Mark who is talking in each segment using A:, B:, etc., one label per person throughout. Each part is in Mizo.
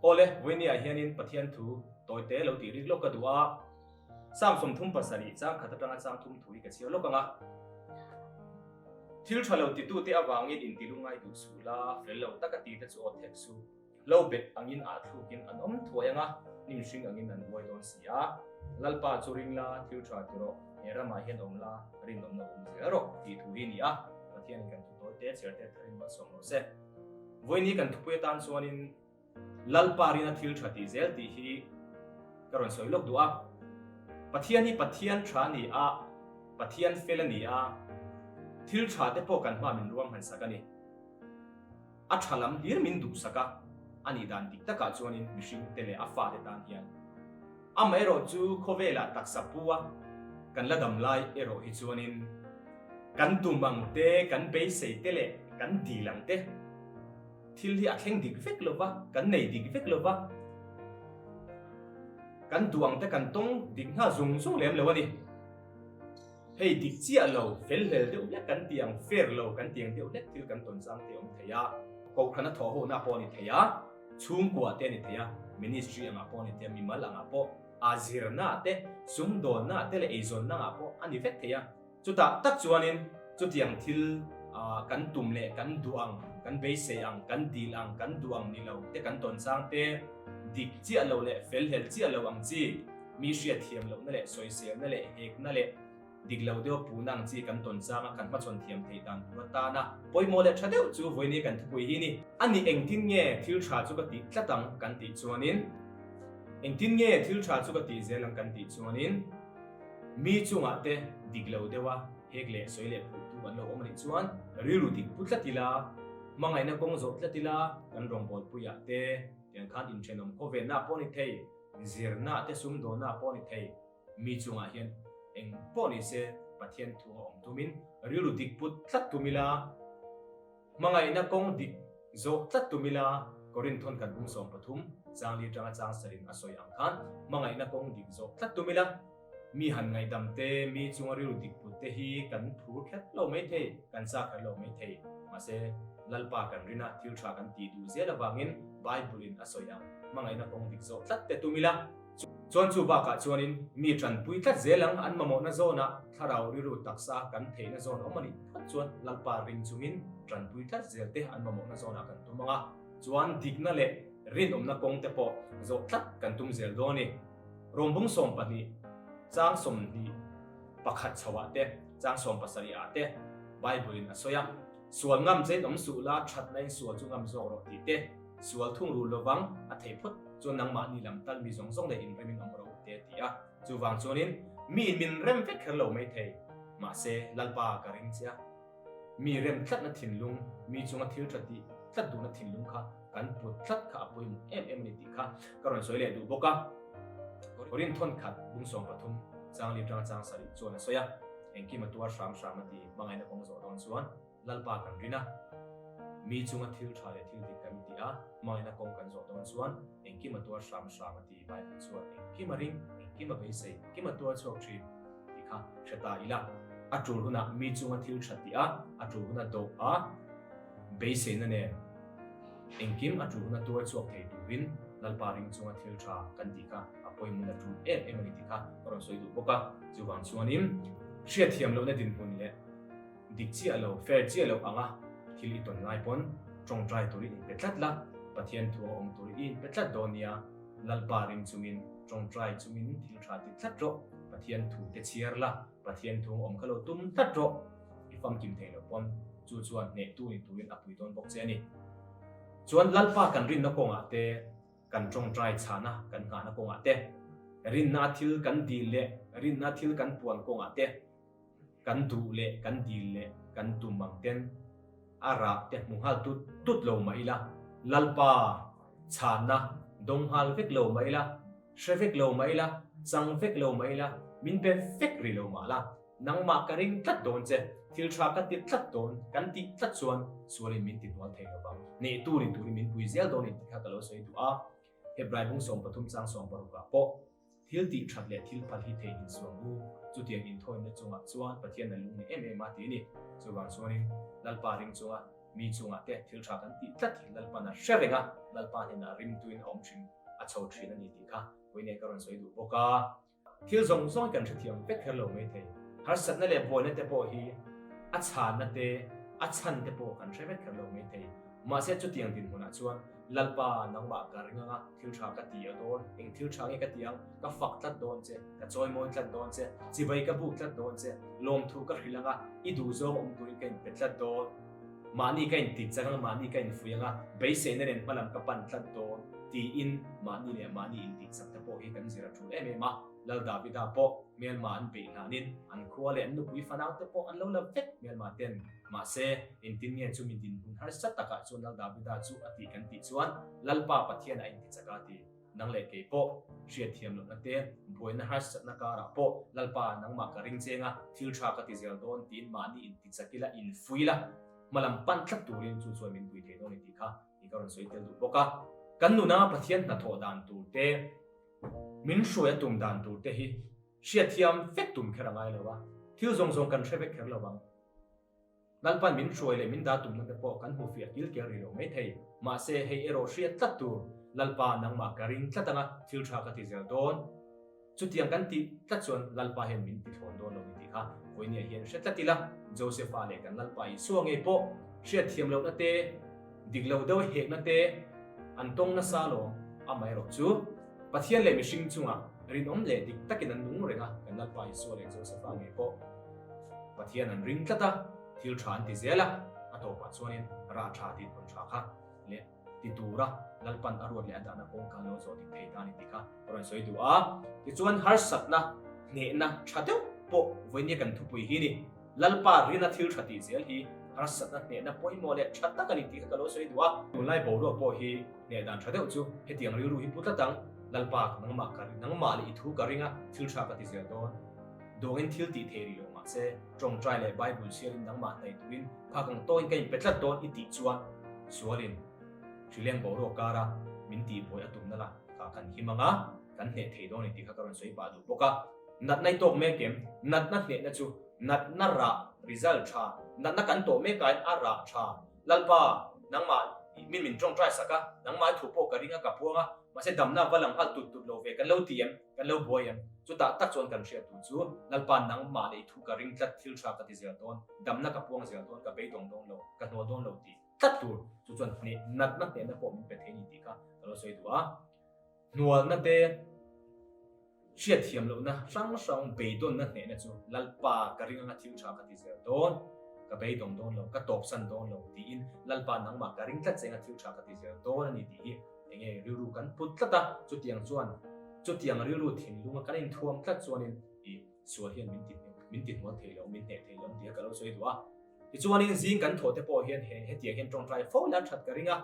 A: Awle, vawinia hianin Pathian thu tawite lo tih rik lawk ka duh a, Psalm 37 chang khat atanga chang thum thu hi ka chhiar lawk ang a. Thil tha lo titute avangin inti lungai duh suh la, fel lo taka tite chu aw thek suh. Lo bet angin ah thlukin an awm thuai ang a, hnim hring angin an buai dawn si a. Lalpa chu ring la, thil tha ti rawh, he ramah hian awm la, rinawmna awm zel rawh tih thu hi a ni a, Pathianin kan thu tawi te chhiar te tharin malsawm rawh se. Vawiini kan thupui atan chuanin Lalpa rina thil tha tih zel tih hi ka rawn sawi lawk duh a. Pathian hi Pathian tha a ni a, Pathian fel a ni a, thil tha te pawh kan hma min ruam han sak a ni. A tha lam hlir min duhsak a, a nih dan dik takah chuanin mihring te leh a fate tan hian. Amaherawh chu khawvelah taksa pu a kan la dam lai erawh hi chuanin kan tum ang te, kan beisei te leh kan dil ang te thil hi a thleng dik vek lo va, kan nei dik vek lo va, kan duh ang te kan tawng dik nghal zung zung lem lo a ni. Hei dik chiah lo, fel hlel deuh hlek kan ti ang, fair lo kan ti ang deuh hlek thil kan tawn chang te awm thei a, kohhrana thawh hona pawh a ni thei a, chhungkua te a ni thei a, ministry angah pawh a ni thei a, mimal angah pawh, a zirna te, sumdawnna te leh eizawnna angah pawh a ni vek thei a. Chutah tak chuanin chutiang thil kan tum leh kan duh ang, kan beisei ang, kan dil ang, kan duh ang ni lo te kan tawn chang te, dik chiah lo leh fel hlel chiah lo ang chi, Mi hriatthiam lohna leh sawiselna leh hekna leh dik lo deuh puhna ang chi kan tawn changa kan hmachhawn thiam theih dan tur atana pawimawh leh tha deuh chu vawiin kan thupui hi ni. A ni engtin nge thil tha chu ka tih tlat ang kan tih chuanin, engtin nge thil tha chu ka tih zel ang kan tih chuanin, mi chungah te dik lo deuha hek leh sawi leh puhtu an lo awm a nih chuan rilru dik pu tlat ila, hmangaihna kawng zawh tlat ila kan rawngbawlpuiah te tiang khan inthenawm khawvenna pawh a ni thei. Zirna te sumdawnna pawh ni thei, mi chungah hian eng pawh ni se Pathian thu a awm tumin rilru dik put tlat tum ila, hmangaihna kawng dik zawh tlat tum ila, Korinthon kan bung 13 chang li atanga chang sarin a sawi ang khan hmangaihna kawng dik zawh tlat tum ila, mi han ngaihdam te, mi chunga rilru dik put te hi kan phur kher lo mai thei, kan chak kher lo mai thei. Mahse, Lalpa kan rin a, thil tha kan tih duh zel avangin Bible-in a sawi ang, hmangaihna kawng dik zawh tlat te tum ila. Chuan chu bakah chuanin mi tanpui tlat zel ang, an mamawhna zawnah thlarau rilru taksa kan theihna zawn awm a nih phawt chuan Lalpa ring chungin tanpui tlat zel te an mamawhna zawnah kan tum ang a, chuan dikna leh rinawmna kawng te pawh zawh tlat kan tum zel dawn a ni. Rawmbung 12, chang 21 chhoah te, chang 70 ah te Bible in a sawi a, Sual ngam chein awm suh la, thatna in sual chu ngam zawk rawh tih te, sual thung rul lovang a theih phawt chuan nangmahni lam tal mi zawng zawng nen inremin awm rawh u te a ti a. Chuvang chuanin mi min rem vek kher lo maithei, mahse Lalpa ka ring che a. Mi rem tlatna thinlung, mi chunga thil tha tih tlat duhna thinlung kha kan put tlat kha a pawimawh em em a ni tih kha ka rawn sawi leh duh bawk a. Korinthon khat bung 13 chang li tanga chang sarih chuan a sawi a, Engkim a tuar hram hram a ti, hmangaihna kawng zawh dawn chuan Lalpa kan rin a, mi chunga thil tha leh thil dik kan tih a, hmangaihna kawng kan zawh dawn chuan engkim a tuar hram hram a ti, Bible chuan engkim a ring, engkim a beisei, engkim a tuar chhuak thin. Tih kha hre ta ila, a tul hunah mi chunga thil tha tih a, a tul huna doh a, beiseina nen engkim a tul huna tuar chhuak thei turin Lalpa ring chunga thil tha kan tih kha a pawimawh a tul em em a ni tih kha ka rawn sawi duh bawk a. Chuvang chuanin hriatthiam lohna dinhmun leh dik chiah lo, fair chiah lo anga thil i tawn ngai pawn tawngtai turin inpe tlat la, Pathian thu a awm turin i inpe tlat dawn nia. Lalpa ring chungin, tawngtai chungin thil tha ti tlat rawh, Pathian thu te chhiar la, Pathian thu awm kha lo tum tlat rawh, i famkim thei lo pawn chu chuan hnehtu ni turin a pui dawn bawk che a ni. Chuan Lalpa kan rinna kawngah te, kan tawngtai chhana kan nghahna kawngah te, rinna thil kan dil leh rinna thil kan puan kawngah te, Kan duh leh kan dil leh kan tum ang ten a rah te hmu nghal tut tut lo mah ila, Lalpa chhanna dawng nghal vek lo mah ila, hre vek lo mah ila, chang vek lo mah ila, min pe vek rih lo mah la, nangmah ka ring tlat dawn che, thil tha ka ti tlat dawn, kan tih tlat chuan sualin min ti hnual thei lo vang, hnehtu ni turin min pui zel dawn in ti kha ka lo sawi duh a, Hebrai bung 13 chang 16 ah pawh. Thil tih that leh thil phal hi theihnghilh suang u, chutiang inthawina chungah chuan Pathian a lung ni em em a ti a ni. Chuvang chuanin Lalpa ring chunga Mi chungah te thil tha kan tih tlat hi Lalpan a hre reng a, Lalpa hnenah rimtuin a awm thin, a chho thin a ni tih kha vawiin ka rawn sawi duh bawk a. Thil zawng zawng hi kan hrethiam vek kher lo maithei. Harsatna leh buaina te pawh hi a chhanna te, a chhan te pawh kan hre vek kher lo maithei. Mahse chutiang dinhmunah chuan Lalpa nangmah ka ring anga thil tha ka ti a dawn, eng thil tha nge ka ti ang, ka fak tlat dawn che, ka chawimawi tlat dawn che, chibai ka buk tlat dawn che, lawmthu ka hrilh anga i duhzawng awm turin ka inpe tlat dawn, mahni ka inti chak anga mahni ka infuih anga beiseina nen hmalam ka pan tlat dawn tiin mahni leh mahni intih chak te pawh hi kan zir a tul em em a. Lal Davida pawh hmelma an beih hlanin an khua leh an nupui fanau te pawh an lo la vek hmelma ten. Mahse, engtin nge chumi dinhmun harsa takah chuan Lal Davida chu a tih kan tih chuan Lalpa Pathian a inti chak a ti. Nang leh kei pawh hriatthiam lohna te, buaina harsatna karah pawh Lalpa nangmah ka ring cheng a, thil tha ka ti zel dawn tiin mahni inti chak ila, infui la, hmalam pan tlat turin chu chuan min pui thei dawn i tih kha i ka rawn sawi tel duh bawk a. Kan nuna Pathian hnathawh dan tur te, Min hruai a tum dan tur te hi hriatthiam vek tum kher a ngai lo a, thil zawng zawng kan hre vek kher lo ang. Lalpan min hruai leh min dah tumna te pawh kan hmu fiah kil kel rih lo mai thei. Mahse, hei erawh hriat tlat tur, Lalpa nangmah ka ring tlat anga thil tha ka ti zel dawn. Chutiang kan tih tlat chuan Lalpa hian min ti thlawn dawn lo ni tih kha vawinia hian hre tlat ila, Josepha leh kan Lalpa Isua ngei pawh hriatthiam lohna te, Dik lo deuh hekna te an tawng nasa alawm, amaherawh chu Pathian leh mihring chungah rinawm leh dik takin an nung reng a, kan Lalpa Isua leh Josepha ngei pawh Pathian an ring tlat a, thil tha an ti zel a, a tawpah chuanin rah tha tih hmun tha kha leh ti tura Lalpan a ruat leh a dahna kawng kha an lo zawh dik thei ta a ni tih kha ka rawn sawi duh a. Tichuan harsatna, hnehna tha deuh pawh vawinia kan thupui hi ni. Lalpa rina thil tha tih zel hi harsatna hnehna pawimawh leh tha tak a ni tih kha ka lo sawi duh a. Tunlai boruak pawh hi hneh dan tha deuh chu hetiang rilru hi pu tlat ang, Lalpa nangmah ka ring, nangmah leh i thu ka ring a, thil tha ka ti zel dawn. Duangin thil tih thei rih lo mahse, tawngtai leh Bible chhiarin nangmah hnaih turin phak ang tawngin ka inpe tlat dawn i tih chuan sualin hrileng boruak kara min tihbuai a tumna la kha kan him ang a, kan hneh thei dawn i tih kha ka rawn sawi pah duh bawk a. Natna i tawk mek em? Natna hnehna chu natna rah, result, tha, natna kan tawh mek aiin a rah tha. Lalpa, nangmah min min tawngtai sak a, nangmah i thu pawh ka ring a, ka puang a, mahse damna va lang nghal tut tut lo ve, kan lo ti em? Kan lo buai em? Chutah tak chuan kan hriat tur chu, Lalpa, nangmah leh i thu ka ring tlat, thil tha ka ti zel dawn, damna ka puang zel dawn, ka beidawng dawn lo, ka hnual dawn lo tih tlat tur, chu chuan hneh, natna hnehna pawh min pe thei ni tih kha ka lo sawi duh a. Hnualna te, hriatthiam lohna hrang hrang beidawnna hnehna chu Lalpa ka ring anga thil tha ka ti zel dawn, ka beidawng dawn lo, ka tawpsan dawn lo tiin Lalpa nangmah ka ring tlat che anga thil tha ka ti zel dawn a ni tih hi enge rilru kan put tlat a, chutiang chuan chutiang rilru thinlunga kan inthuam tlat chuanin i sual hian min ti min ti hnual thei lo, min hneh thei lo tih kha ka lo sawi duh a. Tichuanin zing kan thawh te pawh hian he hetiang hian tawngtai fo ila that ka ring a,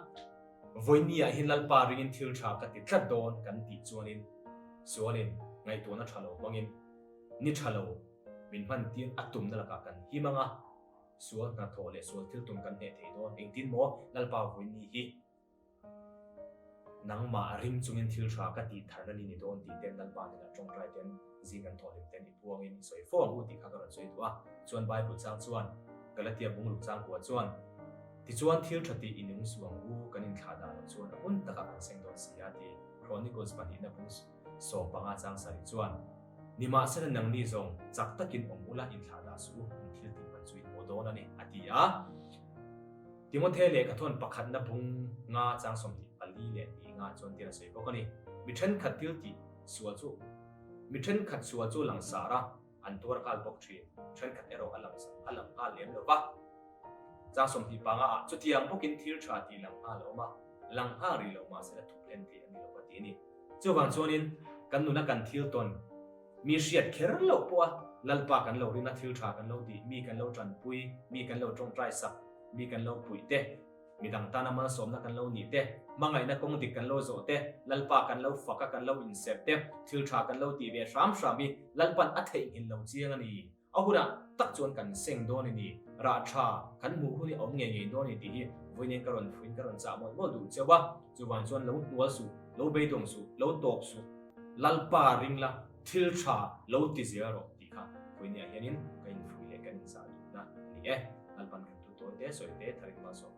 A: Vawinia hi Lalpa ringin thil tha ka ti tlat dawn kan tih chuanin sualin ngaihtuahna tha lo hmangin ni tha lo min hman tir a tumna lakah kan him ang a, sual hnathawh leh sual thil tum kan hneh thei dawn. Engtin maw Lalpa Vawinia hi Nangmah ring chungin thil tha ka tih tharna ni ni dawn tih ten Lalpa hnenah tawngtai ten zing kan thawhlim ten i puangin i sawi fo ang u tih kha ka rawn sawi duh a. Chuan Bible chang chuan Galatia bungruk chang kua chuan, Tichuan thil tha tih i nung suh ang u kan inthlah dah loh chuan a hun takah kan seng dawn si a ti Chronicles pahnihna bung 15 chang sarih chuan, Nimahsela nangni zawng chak takin awm ula inthlah dah suh u, in thil tih man chu in hmu dawn a ni a ti a. Timothe lehkhathawn pakhatna bung nga chang 24 leh hnih nga chuan tir a sawi bawk a ni. Mi thenkhat thil tih sual chu Mi thenkhat sual chu langsar a, an tuar nghal bawk thin. Thenkhat erawh a lang a lang nghal lem lo va. Chang 25 ah chutiang bawkin thil tha tih lang nghal a awm a, lang nghal rih lo mahse la thup hlen theih a ni lo va ti a ni. Chuvang chuanin kan nuna kan thil tawn mi hriat kher loh pawha Lalpa kan lo rin a, thil tha kan lo tih, mi kan lo tanpui, mi kan lo tawngtai sak, mi kan lo puih te, midang tana malsawmna kan lo nih te, hmangaihna kawng dik kan lo zawh te, Lalpa kan lo fak a kan lo inserh te, thil tha kan lo tih ve hram hram hi Lalpan a theihnghilh lo chiang a ni. A hunah tak chuan kan seng dawn a ni, rah tha kan hmuh hun hi a awm ngei ngei dawn a ni tih hi vawiin ka rawn fuiin ka rawn chah mawlh mawlh duh cheu a, chuvang chuan lo hnual suh, lo beidawng suh, lo tawp suh, Lalpa ring la, thil tha lo ti zel rawh tih kha vawiin ah hianin ka infuih leh kan inzah duhna a ni e. Lalpan kan thu tawi te sawi te tharin malsawm.